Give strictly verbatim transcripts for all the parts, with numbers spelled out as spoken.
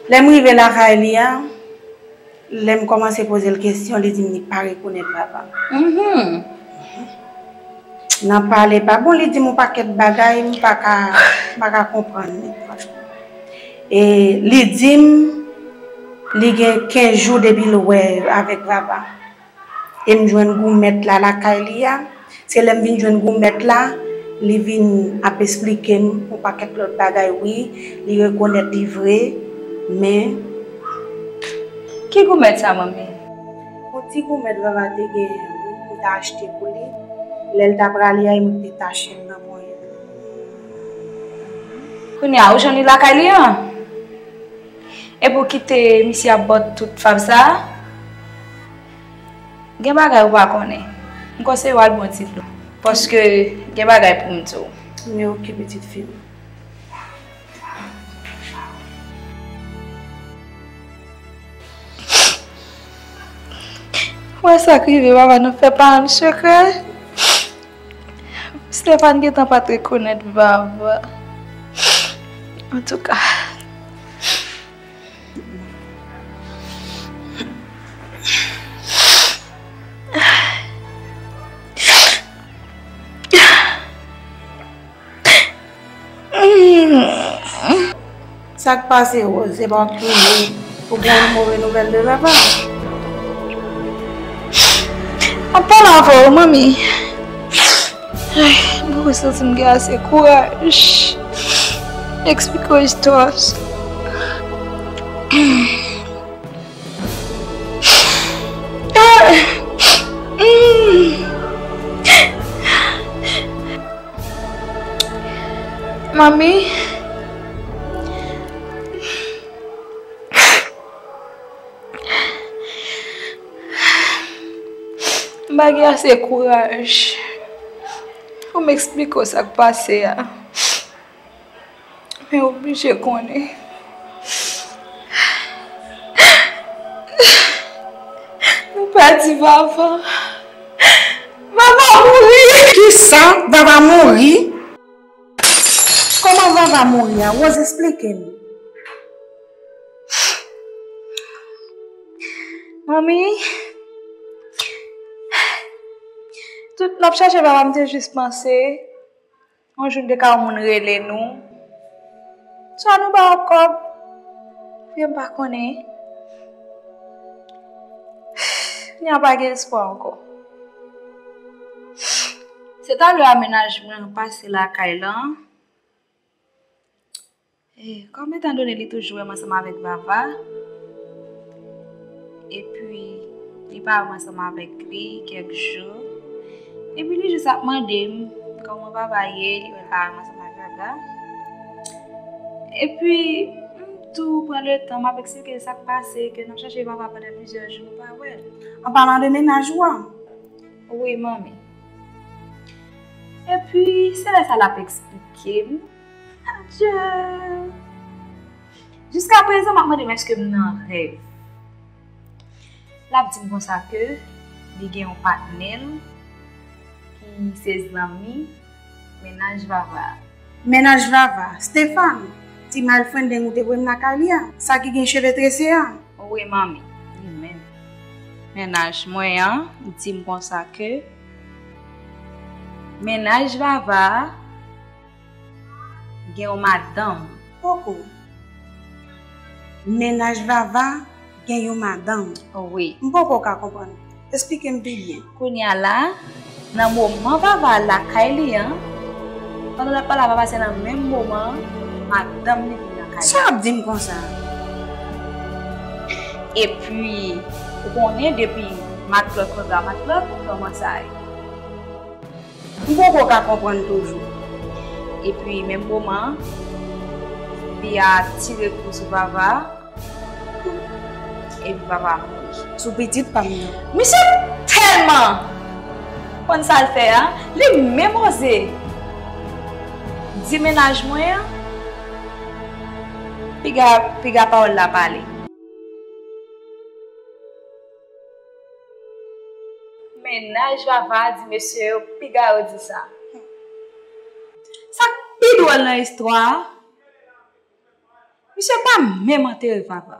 Lè m rive lakay li a, lè m kòmanse poze l kesyon, li di m li pa rekonèt Vava. Mhm. Nan pale pa bon, li di m yon pakèt bagay, m pa ka, m pa ka konprann li, franchman. E li di m li gen kenz jou depi l wè avèk Vava. E m jwenn goumèt la lakay li a. Se lè m vin jwenn goumèt la, li vin ap esplike m yon pakèt lòt bagay, wi, li rekonèt li vre, men. Ki goumèt sa, manmi? Yon ti goumèt Vava te genyen, wi, m te achte pou li. Lè l t ap prale a, e mwen ki te tache l nan ponyen. Kounye a, ou jwenn li lakay li an? Epi w kite misye ap ba w tout fav sa a? Gen bagay ou pa konnen. M konseye w al ba w ti dlo. Paske gen bagay pou m di w. Men oke, pitit fi m. Wè sa k rive papa nou fè paran n sekrè. Stephane gentan pa t rekonèt Vava. Antouka. Sa k pase, Rose? Se pa w ap kriye pou gen yon move nouvèl de papa? M ap pale avè w, manmi. Ay, m poko santi m gen ase kouraj eksplike w istwa sa. Manmi, m pa gen ase kouraj pou m eksplike w sa k pase a. Men w oblije konnen. Nou pèdi Vava. Vava mouri! Kisa? Vava mouri? Kòman Vava mouri a? Rose, esplike m. Manmi, tout n ap chache Vava, m te jis panse. Yon jou n te ka wè moun rele nou. Swa nou ba yo kòb. Vye m pa konnen. Kounye a pa gen espwa ankò. Se talè a mennaj mwen pase lakay lan. E, kòm etandone li toujou wè m ansanm avèk Vava, epi li pa wè m ansanm avèk li kèk jou, epi li jis ap mande m kòman Vava ye, li wè l pa wè m ansanm avèk Vava. Epi, m tou pran letan, m ap eksplike l sa k pase, ke n ap chache Vava pandan plizyè jou, nou pa wè l. An palan de mennaj ou a? Wi, manmi. Epi, se lè sa l ap eksplike m. Adje! Jiska prezan, m ap mande m èske m nan rèv. L ap di m konsa ke li gen yon patnè l ki se zanmi mennaj Vava. Mennaj Vava, Stéphane, ti malfrendeng ou te voye m lakay li a, sa ki gen cheve trese a? Wi, manmi, li menm. Mennaj mwen an di m konsa ke mennaj Vava a gen yon madanm. Poko. Mennaj Vava gen yon madanm. Wi. M poko ka konprann. Esplike m pi byen. Kounye a la, nan moman Vava lakay li an, pandan l ap pale a Vava, se nan menm moman an, madanm li vin lakay la. Sa w ap di m konsa? Epi, ou konnen depi matlòt kontra matlòt, kòman sa ye? M poko ka konprann toujou. Epi, menm moman an, fi a tire kou sou Vava, epi Vava mouri. Sou pitit pa m nan. Misye tèlman konn sa l fè a, li menm oze di mennaj mwen an, piga, piga pawòl la pale. Mennaj Vava di mesye yo piga yo di sa. Sa k pi dwòl nan istwa a, Misye pa menm antere Vava.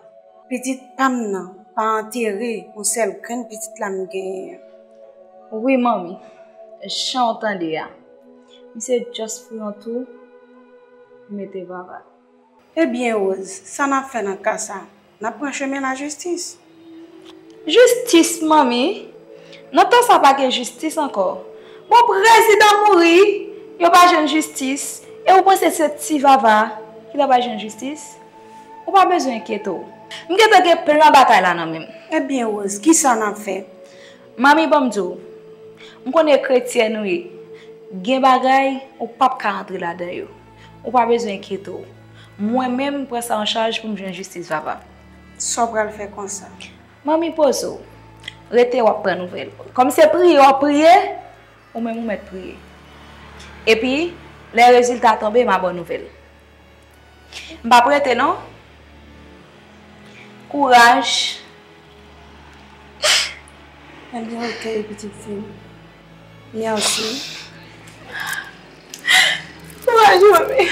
Pitit pa m nan pa antere yon sèl grenn pitit la m genyen an. Wi, manmi. Jan w tande a. Misye just fè yon tou, mete Vava. Ebyen, Rose, sa n ap fè nan ka sa? N ap pran chemen lajistis. Jistis, manmi? Nan tan sa pa gen jistis ankò. Bon, prezidan mouri, yo pa jwenn jistis. E ou panse se ti Vava ki ta pral jwenn jistis? Ou pa bezwen enkyete w. M gentan gen plan batay la nan men m. Ebyen, Rose, kisa n ap fè? Manmi, ban m di w, m konnen kretyen ou ye. Gen bagay ou p ap ka antre ladan yo. Ou pa bezwen enkyete w. Mwen menm, m pran sa an chaj pou m jwenn jistis Vava. Sa w pral fè konsa? Manmi, poze w. Rete, w ap pran nouvèl. Kòm se priye w ap priye, ou menm ou mèt priye. Epi, lè rezilta tonbe, m a ba w nouvèl. M p ap rete, non. Kouraj. Ebyen, oke, pitit fi m. Mèsi. Kouraj, manmi.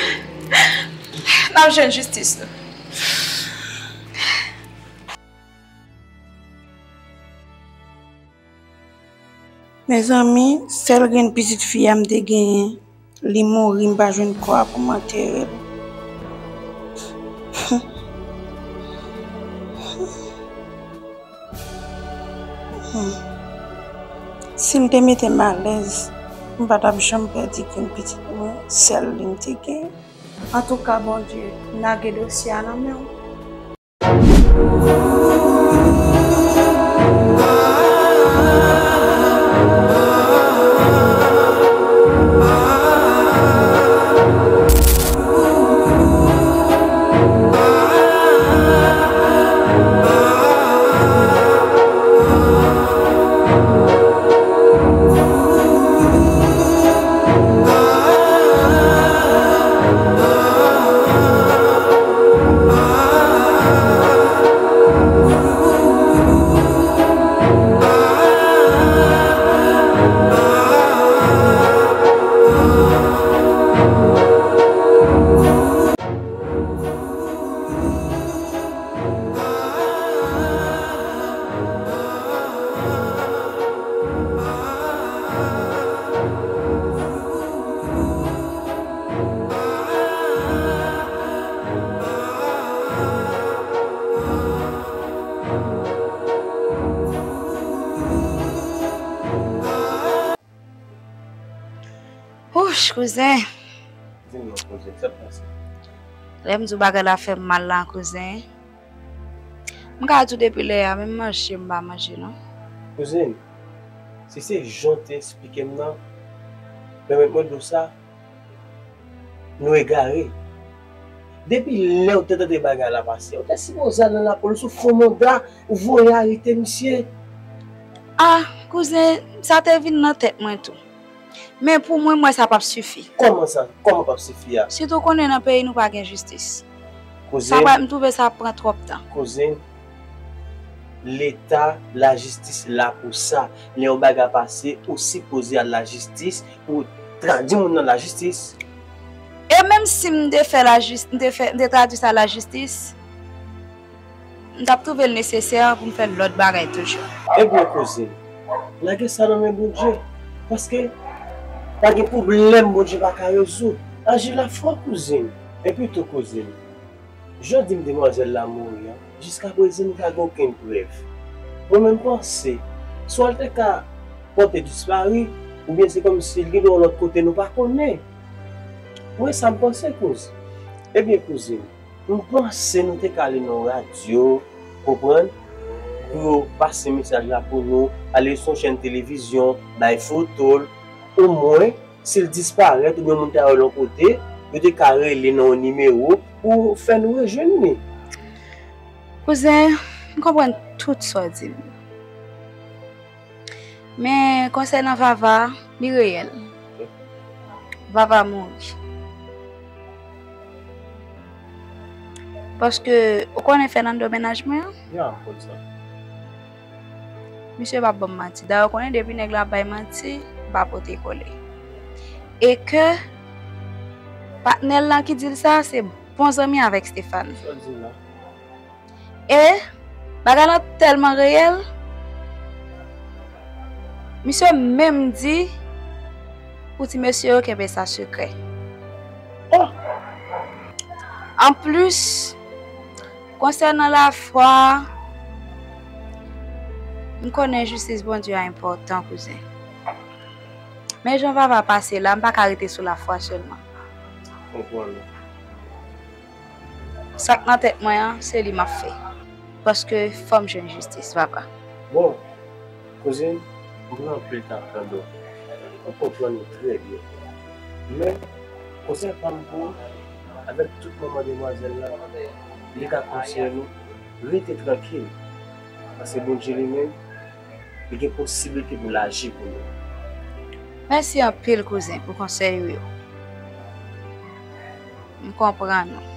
N ap jwenn jistis nou. Mezanmi, sèl grenn pitit fi a m te genyen, li mouri, m pa jwenn kò a pou m antere l. Si m te mete m alèz, m pa t ap janm pèdi grenn pitit mwen, sèl li m te genyen. Antouka, Bondye, n lage dosye a nan men w. Wouch, kouzen. Di m non, kouzen, sa k pase? Lè m di w bagay la fè m mal la, kouzen. M ka di w depi lè a, menm manje m pa manje, non. Kouzen, si se jan w te eksplike m nan, pèmèt mwen di w sa, nou egare. Depi lè w te tande bagay la pase, ou te sipoze al nan lapolis ou fè yon manda, ou voye arete misye. Ah, kouzen, sa te vin nan tèt mwen tou. Men pou mwen, m wè sa p ap sifi. Kòman sa? Kòman p ap sifi a? Sitou konnen nan peyi nou pa gen jistis. Kouzen. Sa pa, m twouve sa ap pran twòp tan. Kouzen, Leta, lajistis la pou sa. Lè yon bagay pase, ou sipoze al lajistis pou tradui moun nan lajistis. E menm si m te fè lajis-, m te fè, m te tradui sa lajistis, m t ap twouve l nesesè pou m fè lòt bagay toujou. Ebyen, kouzen, lage sa nan men Bondye. Paske pa gen pwoblèm Bondye pa ka rezoud. Aji lafwa, kouzen. Epi tou, kouzen, jan w di m demwazèl la mouri an, jiskaprezan m pa gen okenn prèv. Mwen menm panse, swa l te ka pòte dispari, oubyen se kòmsi l gen yon lòt kote nou pa konnen. Mwen sa m panse, kouzen. Ebyen, kouzen, m panse nou te ka ale nan yon radyo, konprann, pou yo pase mesaj la pou nou, ale sou yon chèn televizyon, bay foto l, omwen, si l disparèt oubyen moun ta wè l yon kote, yo te ka rele nan yon nimewo pou fè nou rejwenn li. Kouzen, m konprann tout sa w di m. Men konsènan Vava, li reyèl. Vava mouri. Paske, ou konnen Fernando mennaj mwen an? Ya, m konn sa. Misye p ap ban m manti. Dayè, ou konnen depi nèg la ap bay manti, m pa pote kole. E ke patnè l lan ki di l sa, se bon zanmi avèk Stéphane. Sa w di la? E bagay lan tèlman reyèl, misye menm di pou ti mesye yo kenbe sa sekrè. Oh! Anplis, konsènan lafwa, m konnen jistis Bondye a enpòtan, kouzen. Men jan Vava pase la, m pa ka rete sou lafwa sèlman. Konprann. Sa k nan tèt mwen an, se li m ap fè. Paske fò m jwenn jistis, Vava. Bon, kouzin, m pran anpil tan ap tande w. M konprann ou trè byen. Men, konsèy pa m pou ou, avèk tout manman demwazèl la, li ka konseye nou, rete trankil. Paske Bondye li menm, li gen posiblite pou l aji pou nou. Mèsi anpil, kouzen, pou konsèy ou yo. M konprann ou.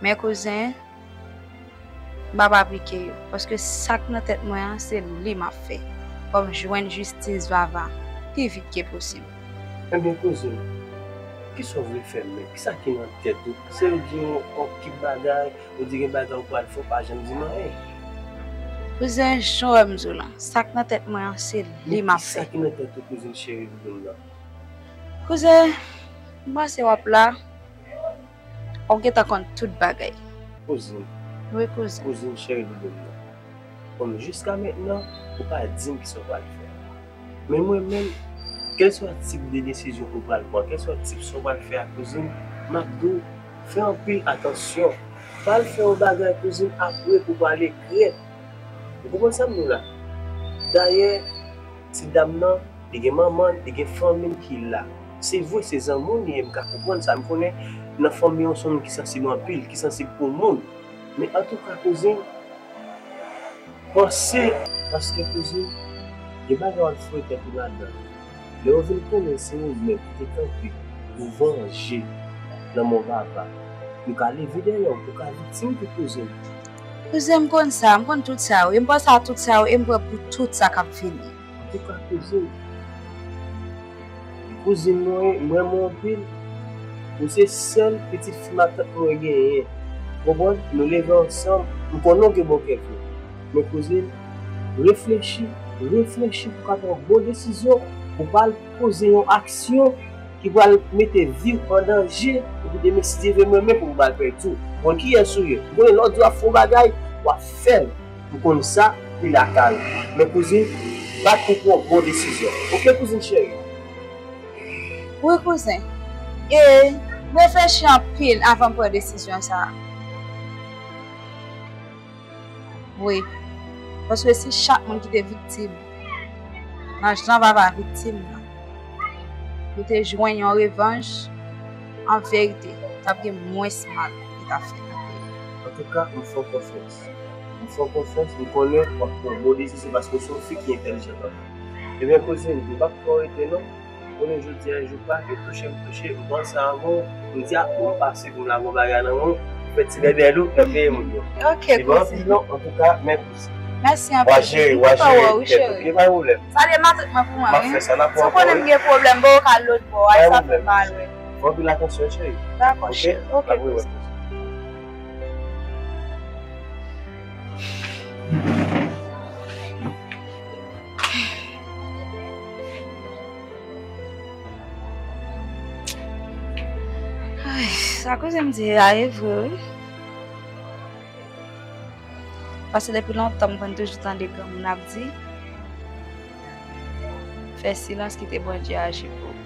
Men, kouzen, m p ap aplike yo, paske sa k nan tèt mwen an, se li m ap fè. Fò m jwenn jistis Vava pi vit ke posib. Ebyen, kouzin, kisa w vle fè m menm? Kisa ki nan tèt ou? Se w di yon, yon kip bagay, ou di gen bagay ou pral fè, ou pa janm di m anyen. Kouzen, jan w wè m di w lan, sa k nan tèt mwen an, se li m ap fè. Men kisa ki nan tèt ou, kouzin cheri doudou m nan? Kouzen, m panse w ap la, w ap gentan konn tout bagay. Kouzin. Wi, kouzen. Kouzin cheri doudou m nan. Bon, jiska mentnan, ou pa di m kisa w pral fè. Men mwen menm, kèlswa tip de desizyon ou pral pran, kèlswa tip sa w pral fè a, kouzin, m ap di w, fè anpil atansyon. Pa al fè yon bagay, kouzin, apre pou w pral regrèt. Ou konprann sa m di w la? Dayè, ti dam nan, li gen manman l, li gen fanmi l ki la. Se vre, se zanmi w li ye, m ka konprann sa. M konnen nan fanmi w, se yon moun ki sansib anpil, ki sansib pou moun. Men antouka, kouzin, panse, paske kouzin, gen bagay w al foure tèt ou ladan. Lè yo vin konnen se ou menm ki te kanpe pou vanje lanmò Vava, yo ka leve dèyè w, ou ka viktim tou, kouzin. Kouzen, m konn sa, m konn tout sa, wi. M panse a tout sa, wi, e m prè pou tout sa k ap vini. Antouka, kouzin, kouzin mwen, m renmen w anpil. Ou se sèl pitit fi matant mwen genyen. Konprann? Nou leve ansanm. M konnen w gen bon kè vre. Men kouzin, reflechi, reflechi pou w ka pran bon desizyon, pou w pa al poze yon aksyon ki pral mete vi w an danje, epi demen, si Dye vle, mwen menm pou m pral pèdi w. Bon, kiyès ou ye? M konnen lè w di w ap fè yon bagay, w ap fè l. M konn sa, pi lakay ou. Men kouzin, bat pou pran bon desizyon. Oke, kouzin cheri? Wi, kouzen. E m reflechi anpil avan m pran desizyon sa a. Wi. Paske si chak moun ki te viktim nan jan Vava viktim nan, yo te jwenn yon revanj, an verite, t ap gen mwens mal ki t ap fèt nan peyi a. Antouka, m fè w konfyans. M fè w konfyans, m konnen w ap pran bon desizyon paske w se yon fi ki entèlijant anpil. Ebyen, kouzin, m p ap fè w rete non. Konnen jodi a e jou pa, yo touche m touche, m panse a ou, m di, a, bon, m pase pou m lage yon bagay nan men w, fè ti bèbèlou, nan peye moun yo. Ok, kouzen. Li pa anpil non, antouka, men kouzen. Mèsi anpil. W a jere, w a jere tèt ou, ok, pa gen pwoblèm. Salye matant mwen pou mwen, wi. M ap fè sa, n ap wè ankò, wi. Si w konnen m gen pwoblèm, bon, ou ka al lòt bò a, e sa fè m pa al wè. Fè anpil atansyon, cheri. Dakò, cheri. Ok, kouzen. Ay, sa kouzen m di a, e vre, wi. Paske depi lontan, m konn toujou tande granmoun ap di, fè silans, kite Bondye aji pou ou.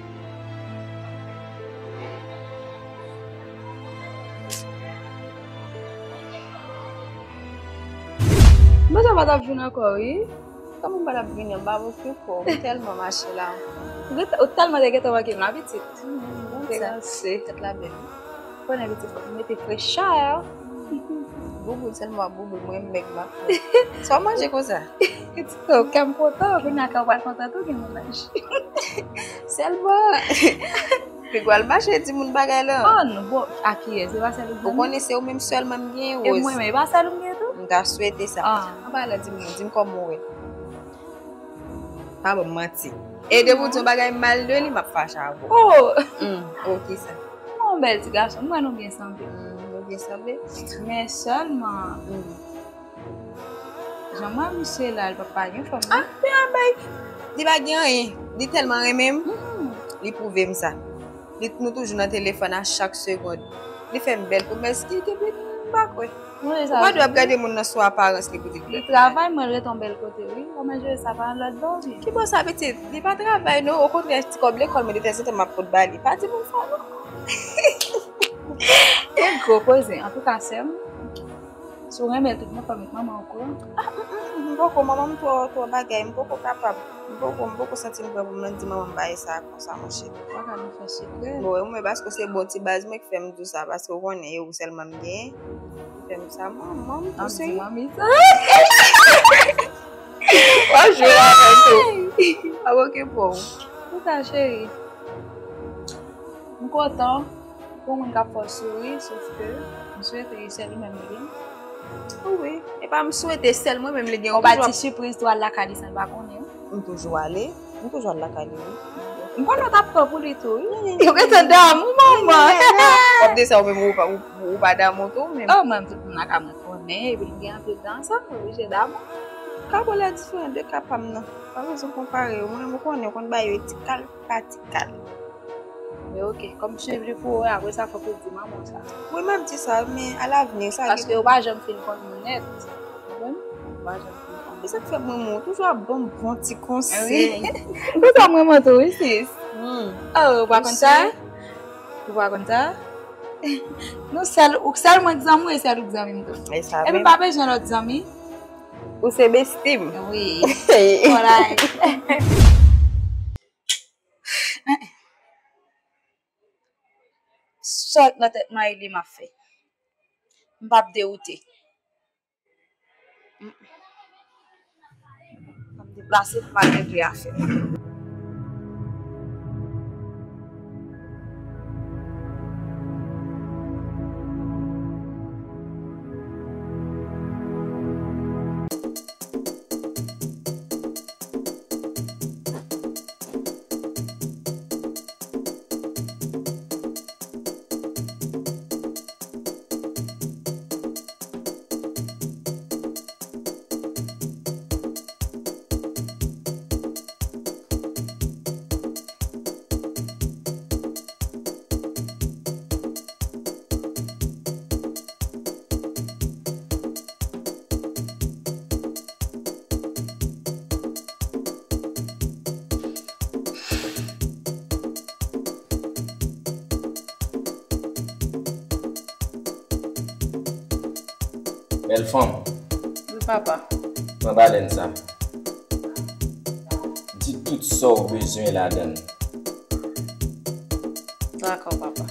M panse w pa t ap vin ankò, wi. Kòman m pa t ap vini an? M pa okipe w. M tèlman mache la. Ou tèlman te gentan manke m la, pitit. Te ranse. Tèt la bèl, wi. Konnen, pitit, mete frechè. Bouboul, sèlman bouboul, mwen mèg m ap fè. Sa w manje konsa? Pitit, kè m kontan, kounye a kè w pral kontan tou, gen mennaj. Sèlman. Pi gwo al mache, di moun bagay la. Oh, non, bon, a kiyès? E pa sèl ou m gen. Ou konnen se ou menm sèlman m gen, Rose. E mwen menm, e pa sèl ou m gen tou? M ta swete sa. Ah. An palan, di m non, di m kòman w wè. Pa ban m manti. E depi w di yon bagay mal de li, m ap fache avè w. Oh! Hmm, oh, kisa? Yon bèl ti gason, m wè nou byen sanble. Hmm. Byen sanble. Men sèlman, jan mwen misye la, li pa pa gen fanm, non? Ah, men a bay. Li pa gen anyen. Li tèlman renmen m. Li pwouve m sa. Li, nou toujou nan telefòn a chak segonn. Li fè m bèl pwomès ki depi m pa kwè. Ou pa dwe ap gade moun nan sou aparans li pou di l bèl. Li travay, mwen ret yon bèl kote, wi. Kòman jere sa pa yon lòt bò, wi. Ki bò sa, pitit? Li pa travay, non. Okontrè, ti kòb lekòl mwen de tanzantan m ap pot ba li. Pa di moun sa, non. E gwo koze. Antouka, sè m, si w renmen l, tout moun fè met manman okouran. Ah, mm, mm, m poko, manman m twò, twò bagay, m poko kapab. M poko, m poko santi m prè pou m nan di manman m bagay sa konsa, monchè. Ou pa ka nan fè sekrè. Bon, ou menm paske se bon ti baz mwen ki fè m di w sa, paske ou konnen e ou sèlman m genyen. Ki fè m sa, manman m tou seri. Manmi sa. W ap jwe avè l tou. W ap okipe w. Antouka, cheri. M kontan pou moun k ap fè w souri, sof ke m swete se li menm li gen. Wi, e pa m swete sèl mwen menm li gen. Ou ba ti sipriz tou al lakay li san l pa konnen. M toujou ale, m toujou al lakay li, wi. M konnen w t ap pran pou li tou, wi. Yo gentan damou, manman. W ap di sa ou menm ou pa, ou, ou pa damou tou, menm. Oh, mwen, tout moun lakay mwen konnen, epi nou gen anpil tan ansanm, nou oblije damou. Ka pou lè diferan de ka pa m nan. Pa bezwen konpare yo, mwen, mwen konnen, ou konn bagay yo ti kal. Patikal. Men oke, kòm m swiv li pou ou, apre sa, fòk ou di manman w sa. Wi, m ap di sa, men alavni, sa gen. Paske ou pa janm fin konn moun nèt. Konprann? Ou pa janm fin konn. E sa k fè m renmen w, toujou ap ban m bon ti konsèy. Wi. Ou sa m renmen tou, wi, sis. Hmm. Oh, ou pa konn sa? Ou pa konn sa? Nou sèl, ou sèl mwen k zanmi w, e sèl ou k zanmi m tou. E sa menm. Epi m pa bezwen lòt zanmi. Ou se bestie m. Wi. Alright. Sa k nan tèt mwen, e li m ap fè. M p ap dewoute. M ap deplase pou m al regle afè m. Bèl fanm. Wi, papa. Pran balèn sa. Di tout sa w bezwen ladan l. Dakò, papa.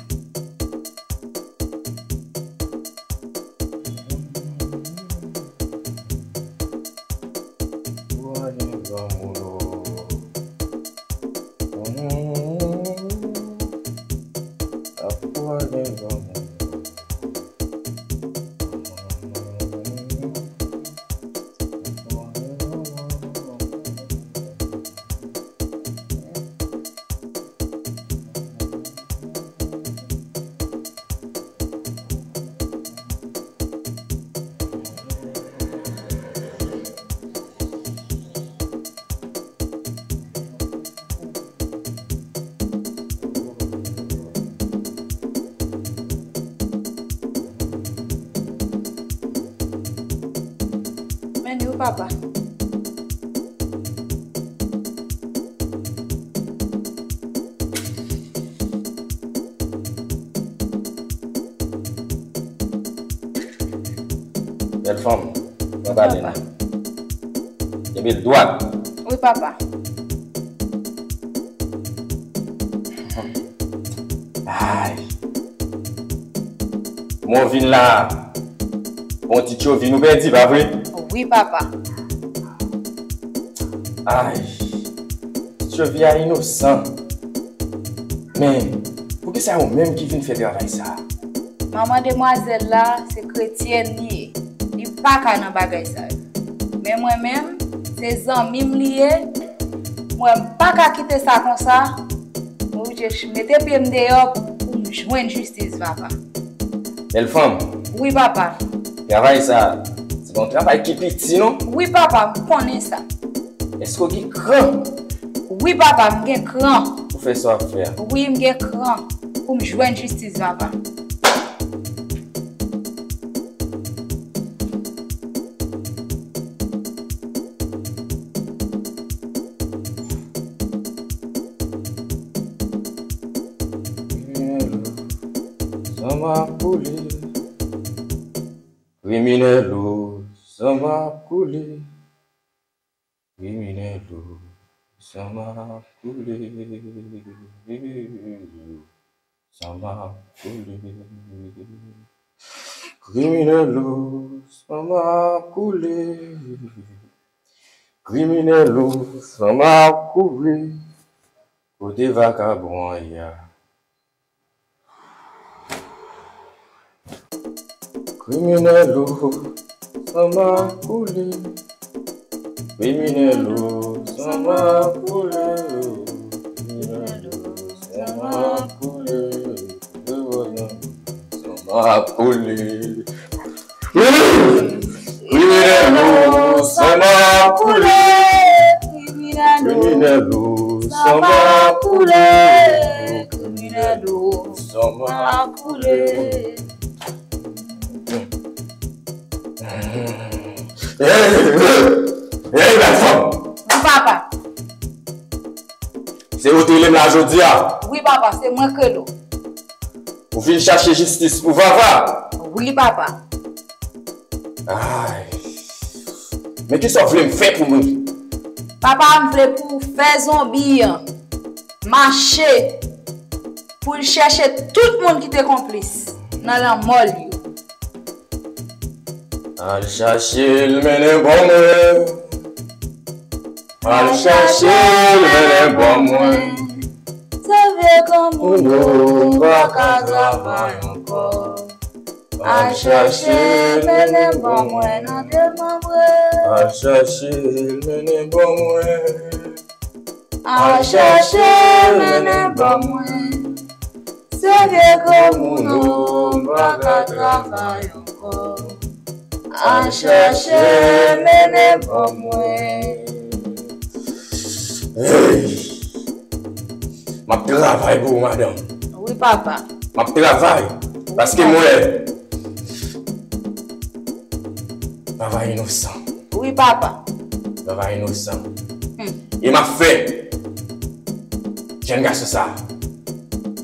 Men nou papa. Bèl fanm, pran balèn nan. Kenbe l dwat. Wi, papa. Ay. Bon, vin la. Bon, ti tchovi nou pèdi, pa vre? Wi, papa. Ay. Ti tchovi a inosan. Men, poukisa ou menm ki vin fè travay sa a? Manman demwazèl la, se kretyèn li ye. Li pa ka nan bagay sa yo. Men mwen menm, se zanmi m li ye. Mwen, m pa ka kite sa konsa. Mwen oblije ch-, mete pye m deyò pou, pou m jwenn jistis, papa. Bèl fanm, Wi, papa. Travay sa, se pa yon travay ki piti, non. Wi, papa, m konnen sa. Èske w gen kran? Wi, papa, m gen kran. Pou fè sa w ap fè a. Wi, m gen kran pou m jwenn jistis, papa. Kriminèl, san m ap koule. Kriminèl, san m ap koule. Kriminèl, san m ap koule. San m ap koule. Kriminèl, san m ap koule. Kriminèl, san m ap koule. Kote vakabon an ye a? Kriminèl, san m ap koule. Kriminèl, san m ap koule. Kriminèl, san m ap koule. San m ap koule. Kriminèl, san m ap koule. Kriminèl, san m ap koule. Kriminèl, san m ap koule. Hey, hey, bèl fanm! Wi, papa. Se ou te rele m la jodi a? Wi, papa, se mwen k rele w. Ou vin chache jistis pou Vava? Wi, papa. Ay. Men kisa w vle m fè pou mwen? Papa, m vle pou w fè zonbi an mache pou l chèche tout moun ki te konplis nan lanmò l yo. Al chache l mennen ban mwen. Al chache l mennen ban mwen. Se vye granmoun yo, m pa ka travay ankò. Al chache l mennen ban mwen nan demanbre. Al chache l mennen ban mwen. Al chache mennen ban mwen. Se vye granmoun yo, m pa ka travay ankò. Al chache mennen ban mwen. Hey! M ap travay pou ou, madanm. Wi, papa. M ap travay. Paske m wè Vava inosan. Wi, papa. Vava inosan. Hmm. E m ap fè jèn gason sa a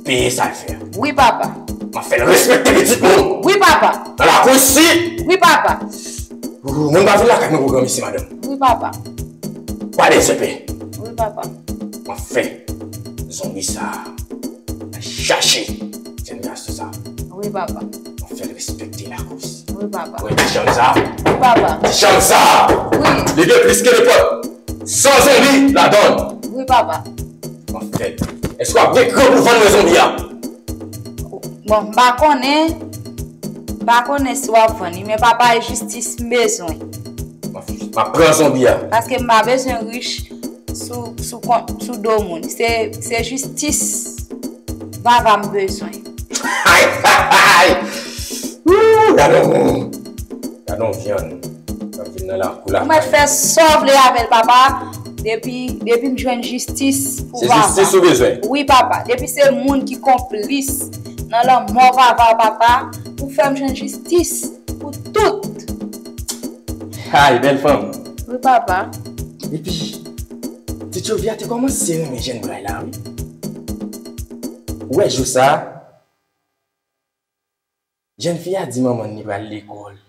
peye sa l fè a. Wi, papa. M ap fè l respekte pitit moun. Wi, papa. Nan lakou isit. Wi, papa. Ou, moun pa vin lakay mwen pou granmesi, madanm. Wi, papa. Pa de zepe. Wi, papa. M ap fè zonbi sa a chache jèn gason sa a. Wi, papa. M ap fè l respekte lakou isit. Wi, papa. Wè ti chanm sa a? Wi, papa. Ti chanm sa a? Wi. Li gen plis ke nenpòt san zonbi ladan l. Wi, papa. M ap fè l. Èske w ap gen kran pou vann mwen zonbi a? Bon, m pa konnen, m pa konnen si w ap vann li, men papa, e jistis m bezwen. M ap, m ap pran zonbi a. Paske m pa bezwen rich sou, sou kont, sou do moun. Se, se jistis Vava m bezwen. Ay, ay, ay! Wou, gade yon, gade yon vyann k ap vin nan lakou la. Ou mèt fè sa w vle avè l, papa. Depi, depi m jwenn jistis pou Vava. Se jistis ou bezwen? Wi, papa. Depi se moun ki konplis nan lanmò Vava, papa, ou fè m jwenn jistis pou tout. Hay, bèl fanm. Wi, papa. Epi, ti Tchovi a te kòmanse renmen jèn bray la, wi. Ou wè jou sa a, jèn fi a di manman l li pral lekòl.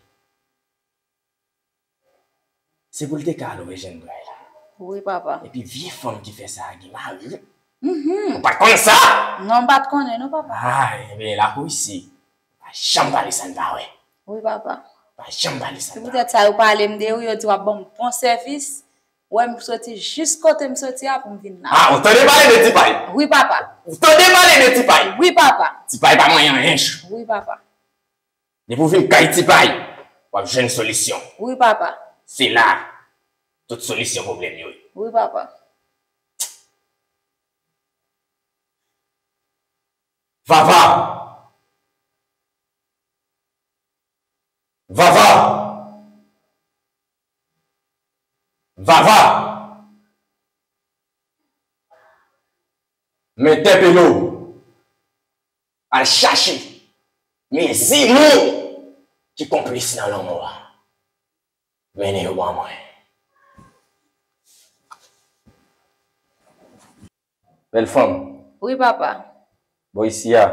Se pou l te ka al wè jèn bray la. Wi, papa. Epi vye fanm ki fè sa a gen mari. Mhm. Ou pa t konn sa? Non, m pa t konnen non, papa. Ah, ebyen, lakou isit, pa janm pale sa n pa wè. Wi, papa. Pa janm pale sa n pa wè. Se poutèt sa yo pale m de ou, yo di w ap ban m bon sèvis. Wè, m soti jis kote m soti a pou m vin la. Ah, ou tande pale de Tipay? Wi, papa. Ou tande pale de Tipay? Wi, papa. Tipay pa manyen anyen. Wi, papa. Depi w vin kay Tipay, w ap jwenn solisyon. Wi, papa. Se la tout solisyon pwoblèm yo ye. Wi, papa. Vava! Vava! Vava! M entèpele w. Al chache, mezi moun ki konplis nan lanmò a. Mennen yo ban mwen. Bèl fanm. Wi, papa. Bò isi a,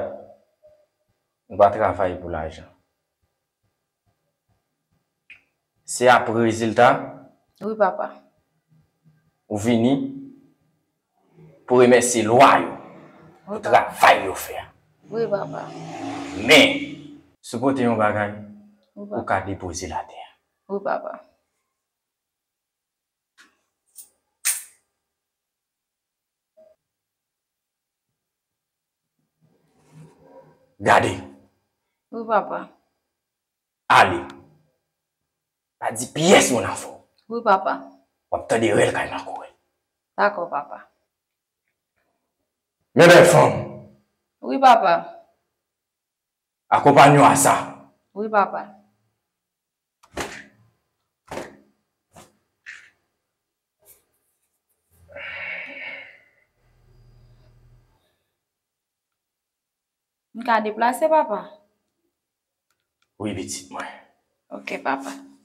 nou pa travay pou lajan. Se apre rezilta, wi, papa, ou vini pou remèsye lwa yo pou, wi, papa, travay yo fè a. Wi, papa. Men, si w pote yon bagay, wi, papa, ou ka depoze l atè a. Wi, papa. Gade. Wi, papa. Ale. Pa di pyès moun afè w. Wi, papa. W ap tande rèl kay makouwè. Dakò, papa. Men bèl fanm. Wi, papa. Akonpanye w a sa. Wi, papa. M ka deplase, papa? Wi, pitit mwen. Ok, papa.